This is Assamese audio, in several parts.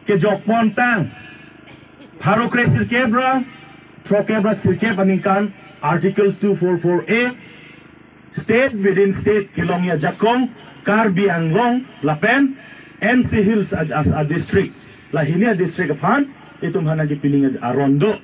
Ke jok pontang Harokre sirkebra Trokebra sirkeb aningkan Articles 244A State within state Kilongya Jakong Karbi Anglong Lapen NC Hills a district Lahinia district aphan itu hana ji piling arondo.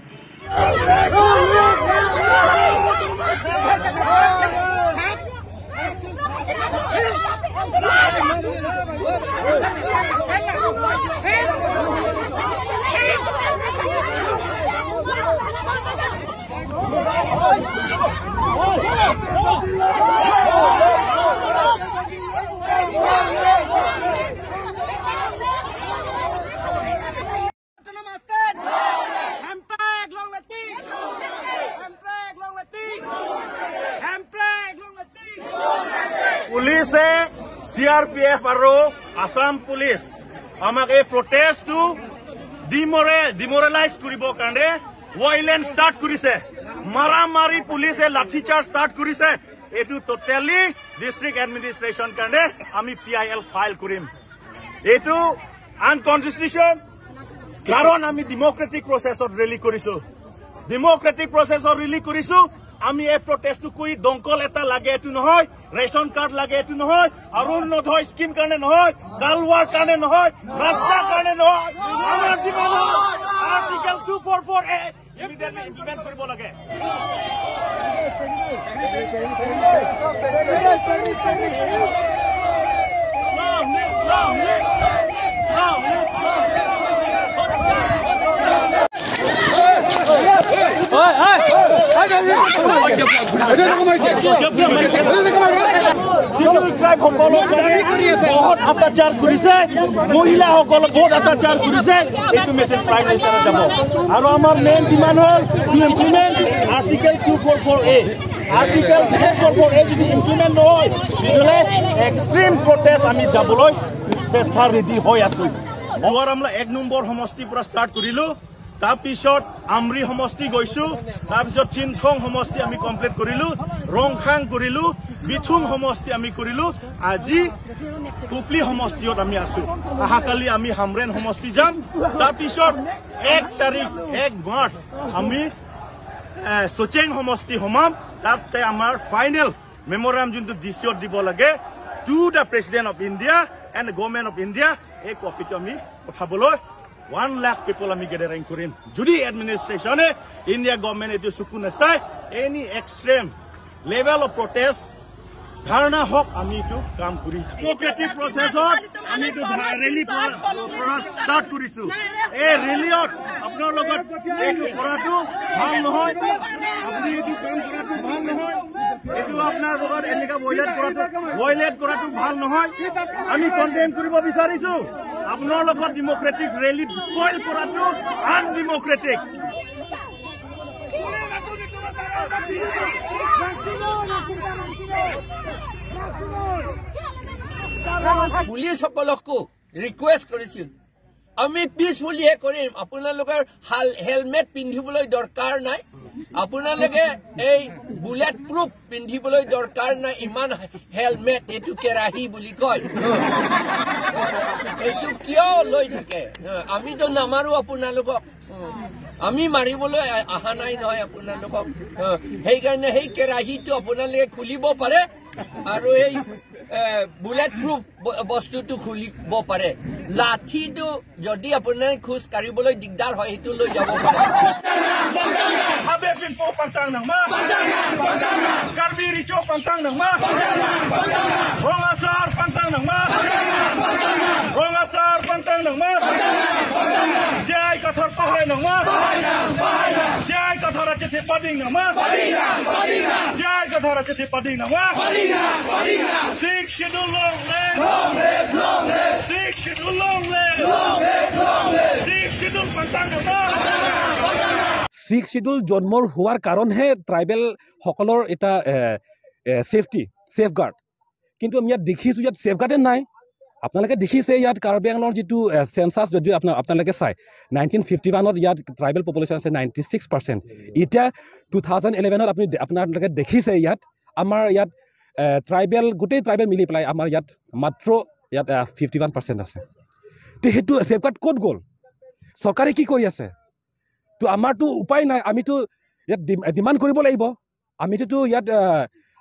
পুলিচে CRPF আৰু আসাম পুলিচ আমাক এই প্ৰটেষ্টটো ডিমৰেলাইজ কৰিবৰ কাৰণে ভাইলেন্স ষ্টাৰ্ট কৰিছে। মাৰামাৰি পুলিচে লাঠিচাৰ্জ ষ্টাৰ্ট কৰিছে। এইটো টোটেলি ডিষ্ট্ৰিক্ট এডমিনিষ্ট্ৰেশ্যন কাৰণে আমি PIL file কৰিম। এইটো আনকনষ্টিটিউশ্যন, কাৰণ আমি ডেমক্ৰেটিক প্ৰচেছত ৰেলী কৰিছো। ডেমক্ৰেটিক প্ৰচেছত ৰেলী কৰিছো। আমি এই প্ৰটেষ্টটো কৰি দংকল এটা লাগে এইটো নহয়, ৰেচন কাৰ্ড লাগে এইটো নহয়, অৰুণোদয় স্কিম কাৰণে নহয়, গালৱাৰ কাৰণে নহয়, ৰাস্তাৰ কাৰণে নহয়। আমাৰ জীৱনত আৰ্টিকেল 244A immediately implement কৰিব লাগে। বহুত অত্যাচাৰ কৰিছে, মহিলাসকলক বহুত অত্যাচাৰ কৰিছে। এইটো মেছেজ প্ৰাইম মিনিষ্টাৰে যাব। আৰু আমাৰ মেইন ডিমাণ্ড হ'ল to implement article 244A। Article 244A যদি ইমপ্লিমেণ্ট নহয় তেতিয়াহ'লে এক্সট্ৰিম প্ৰটেষ্ট আমি যাবলৈ চেষ্টা ৰেডি হৈ আছো। আমৰা 1 নম্বৰ সমষ্টিৰ পৰা ষ্টাৰ্ট কৰিলো, তাৰপিছত আমৰি সমষ্টি গৈছো, তাৰপিছত চিনথং সমষ্টি আমি কমপ্লিট কৰিলো, ৰংখাং কৰিলো, বিথুং সমষ্টি আমি কৰিলো, আজি টুপলি সমষ্টিত আমি আছো। অহাকালি আমি হামৰেন সমষ্টি যাম। তাৰপিছত 1 তাৰিখ 1 মাৰ্চ আমি চচেং সমষ্টি সোমাম। তাতে আমাৰ ফাইনেল মেমৰাম যোনটো ডি চিত দিব লাগে to the president of India and government of India, এই কপিটো আমি পঠাবলৈ 1 লাখ পিপল আমি গেদাৰিং কৰিম। যদি এডমিনিষ্ট্ৰেশ্যনে ইণ্ডিয়া গভৰ্ণমেণ্ট এইটো চকু নাচায়, any extreme level of protest dharna হওক, আমি এইটো কাম কৰি ডেমক্ৰেটিক প্ৰচেছত আমি এইটো ৰেলী ষ্টাৰ্ট কৰিছো। এই ৰেলীত আপোনাৰ লগত এইটো কৰাটো ভাল নহয়, আপুনি এইটো কাম কৰাটো ভাল নহয়, এইটো আপোনাৰ লগত এনেকুৱা ভাইলেট কৰাটো ভাল নহয়। আমি কণ্ডেম কৰিব বিচাৰিছো। আপোনাৰ লগত ডেমক্ৰেটিক ৰেলী স্পইল কৰাটো আনডেমক্ৰেটিক। পুলিচসকলকো ৰিকুৱেষ্ট কৰিছিল, আমি পিচফুলিহে কৰিম, আপোনালোকৰ হেলমেট পিন্ধিবলৈ দৰকাৰ নাই, আপোনালোকে এই বুলেট প্ৰুফ পিন্ধিবলৈ দৰকাৰ নাই, ইমান হেলমেট এইটো কেৰাহী বুলি কয়, এইটো কিয় লৈ থাকে? আমিতো নামাৰো আপোনালোকক, আমি মাৰিবলৈ অহা নাই নহয় আপোনালোকক। সেইকাৰণে সেই কেৰাহীটো আপোনালোকে খুলিব পাৰে আৰু এই বুলেট প্ৰুফ বস্তুটো খুলিব পাৰে। লাঠিটো যদি আপোনালোকে খোজ কাঢ়িবলৈ দিগদাৰ হয় সেইটো লৈ যাব পাৰে। Six schedule long live, long live, long live. Six schedule long live, long live, long live. Six schedule pantang nangma. Six schedule জন্মৰ হোৱাৰ কাৰণহে ট্ৰাইবেল সকলৰ এটা সেফটি সেফগাৰ্ড, কিন্তু আমি ইয়াত দেখিছোঁ ইয়াত সেফগাৰ্ডে নাই। আপোনালোকে দেখিছে ইয়াত কাৰ্বি আংলঙৰ যিটো চেঞ্চাছ যদি আপোনালোকে চায় 1951ত ইয়াত ট্ৰাইবেল পপুলেশ্যন আছে 96%। এতিয়া 2011ত আপোনালোকে দেখিছে ইয়াত আমাৰ ইয়াত ট্ৰাইবেল গোটেই ট্ৰাইবেল মিলি পেলাই আমাৰ ইয়াত মাত্ৰ ইয়াত 51% আছে। তে সেইটো ছেফগাৰ্ড ক'ত গ'ল? চৰকাৰে কি কৰি আছে? তো আমাৰতো উপায় নাই, আমিতো ইয়াত ডিমাণ্ড কৰিব লাগিব, আমিতো ইয়াত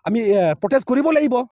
আমি প্ৰটেষ্ট কৰিব লাগিব।